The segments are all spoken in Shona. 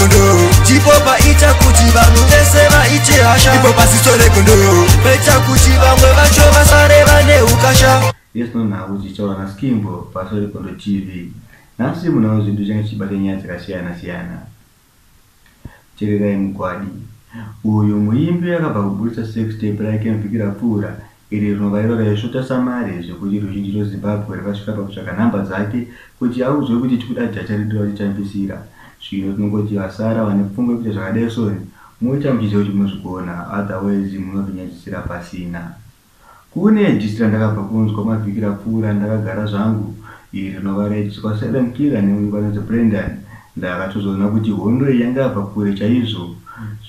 regondo. Chipo paita kuti vanhu vese vaite hasha. Ipo paziso regondo paita kuti vamwe vacho vasare vane ukasha. Yes, no nhau dzichitaura naSkimbo paSo Regondo TV. Nhasi munawo zvinhu change chichibata nyaya dzakasiyana siyana. Tererai mugwadi. Uyu muimbi akabva kuburitsa sex tape rake muvhiki rapfuura iri rinova iro raisvota samare zvekuti ruzhinji rweZimbabwe rakasvika pakutsvaka nhamba dzake kuti audzwe kuti tikuda jacha redu rautichambisira. Zvino tinongoti vasara vane pfungwa yekuita zvakadai soni moita muchiziva kuti munozvigona otherwise munozvinyadzisira pasina. Kune diss randakabva kunzwa mavhiki rapfuura ndakagara zvangu iri rinova raidiswa Silent Killer nemuimbi anonzi Brendan. Ndakatozoona kuti hondo iyi yanga yabva kure chaizvo.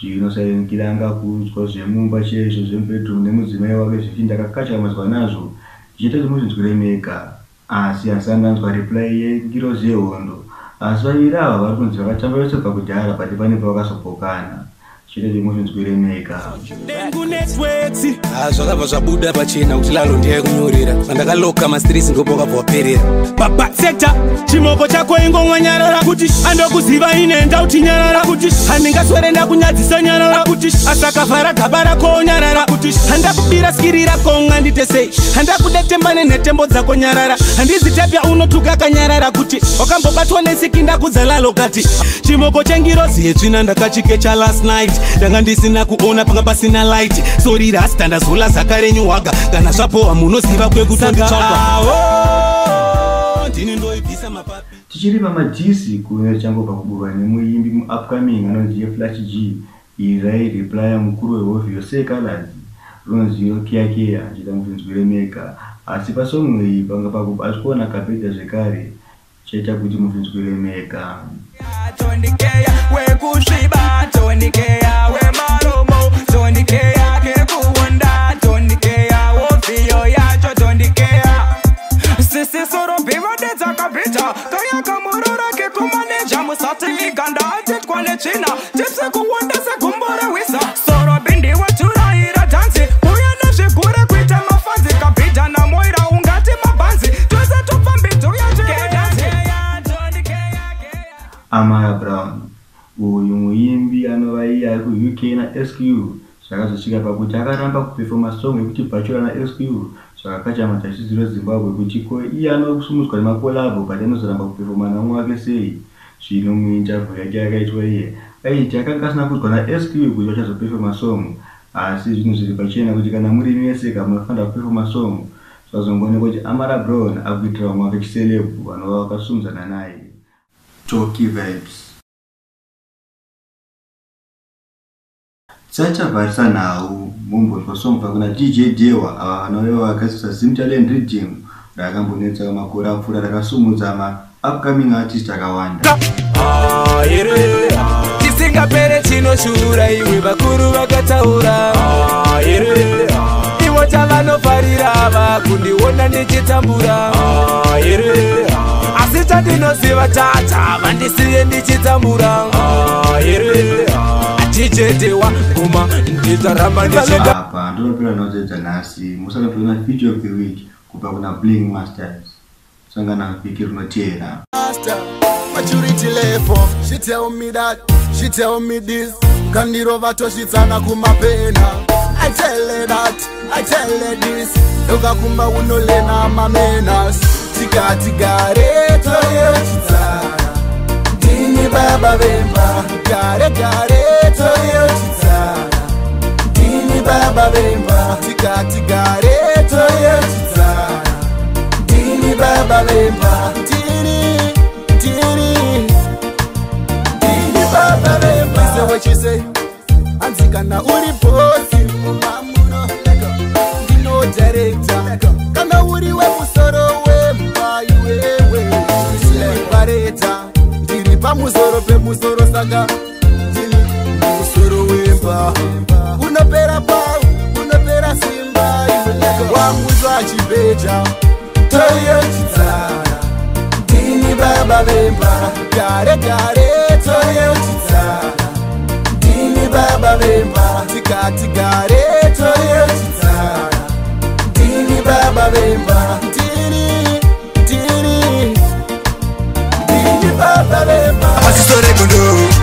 Zvino Silent Killer anga akuudzwa zvemumba chaizvo zvemubedroom nemudzimai wake zvekuti ndakakatyamadzwa nazvo ndichiita kuti muzvinzwire mega. Asi handisati ndanzwa reply yengirozi yehondo. Asi vaviri ava vari kunzi vakatamba vese kubva kudhara but pane pavakazopokana. Zvichiita kuti muzvinzwire mega. Dengu neswetsi. Zvakabva zvabuda pachena kuti Lalo ndiye kunyorera. Pandakaloka mastress ndipo wakabva waperera. Baba sector chimoko chako ingomwa nyarara kuti andokuziva inenda uti nyarara kuti handingaswere ndakunyadzisa nyarara kuti asakavhara gaba rako nyarara kuti handakubira skiri rako ngandite sei handakudetemba nenhetembo dzako nyarara handizi tapya unotuka kanyarara kuti wakambobatwa nesiki ndakudza Lalo kati chimoko chengirozi yetsvina ndakachikecha last night ndanga ndisina kuona panga pasina light sorry rasta ndazola zaka renyu waga kana zvapowa munoziva kwekutonditsvaga ndini ndoibvisa mapapi. Tichiri pamadiss kune richangobva kuburwa nemuimbi muupcoming anonzi Flash G iri raireplya mukuru wehovhiyo Seh Calaz rinonzi iro Keya Keya ndichida mutinzwire mega asi pasong iyi panga pakubatwa nakabhedha zvekare chaita kuti mutinzwire mega. Tondikeya wekusviba tondikeya wemaromo tondikeya kekuwonda tondikeya wovhiyo yacho tondikeya sisi sorobi vadedza kabhidha kayaka kekumaneja musati iganda atitwa netsvina tipse kuwonda segumbo rehwiza sorobi ndiwe turaira dhanzi kuya nezvigure kuita mafanzi kabhidha namoira ungati mabhanzi twese topfambidzo yacho dhanzi. Amara Brown uyu muimbi anova iye ari kuUK naSQ zvakazosvika pakuti akaramba kupefoma song yekuti Bachelor naSQ zvakakachamadza chidziro Zimbabwe kuti ko iye anosumudzwa nemakolabho but anozoramba kupefoma naumwe wake sei. Zvino muinterview yake yakaitwa iye aiti akanga asina kuudzwa naSQ kuti vachazopefoma song asi zvinhu zviri pachena kuti kana muri mese munofanira kupefoma song. Zvazongoonekwa kuti Amara Brown akuitira vamwe wake chiceleb vanova vakasumudzana naye. Tocky Vibes. Tisachavharisa nhau mumbonzwa song kubva kuna DJ Dewa ava vanove vakaisa Zim Talent Riddim rakambonetsa makore apfuura rakasumudza ma-upcoming artist akawanda. Tisingapere chinoshura iwe vakuru vakataura ivo chavanofarira vakundiona ndichitambura asi chandinoziva tata vandisiye ndichitambura achichetewa ngoma nditaramba ndichida. Apa ndinopera nhau dzedu dzanhasi musanopera na feature of the week kubva kuna Bling Masters. Sangana vhiki rinoteera. Maturity level. She tell me that, she tell me this. Kandirova tosvitsana kumapena. I tell her that, I tell her this. Ukakumba unolena mamenas. Tikati gare toyochidzana. Ndini baba vemba. Gare gare toyochidzana. Ndini baba vemba. Tikati gare toyochidzana. Ndini baba vemba. Ndini, ndini. Ndini baba vemba. Say what you say. Hanzi kana uri boss mumba muno ndino director kana uri wemusoro wemba iwewe bareta ndiri pamusoro pemusoro saka ndini musoro wemba unopera pau unopera simba wanguzwa chibheja toyochidzana ndini baba vemba gare gare toyochidzana ndini baba vemba tikati gare toyochidzana ndini baba vemba ndini ndini ndini baba vemba Paziso regondo.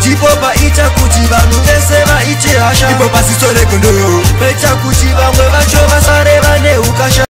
Ndipo paita kuti vanhu vese vaite hasha. Ipo paziso regondo paita kuti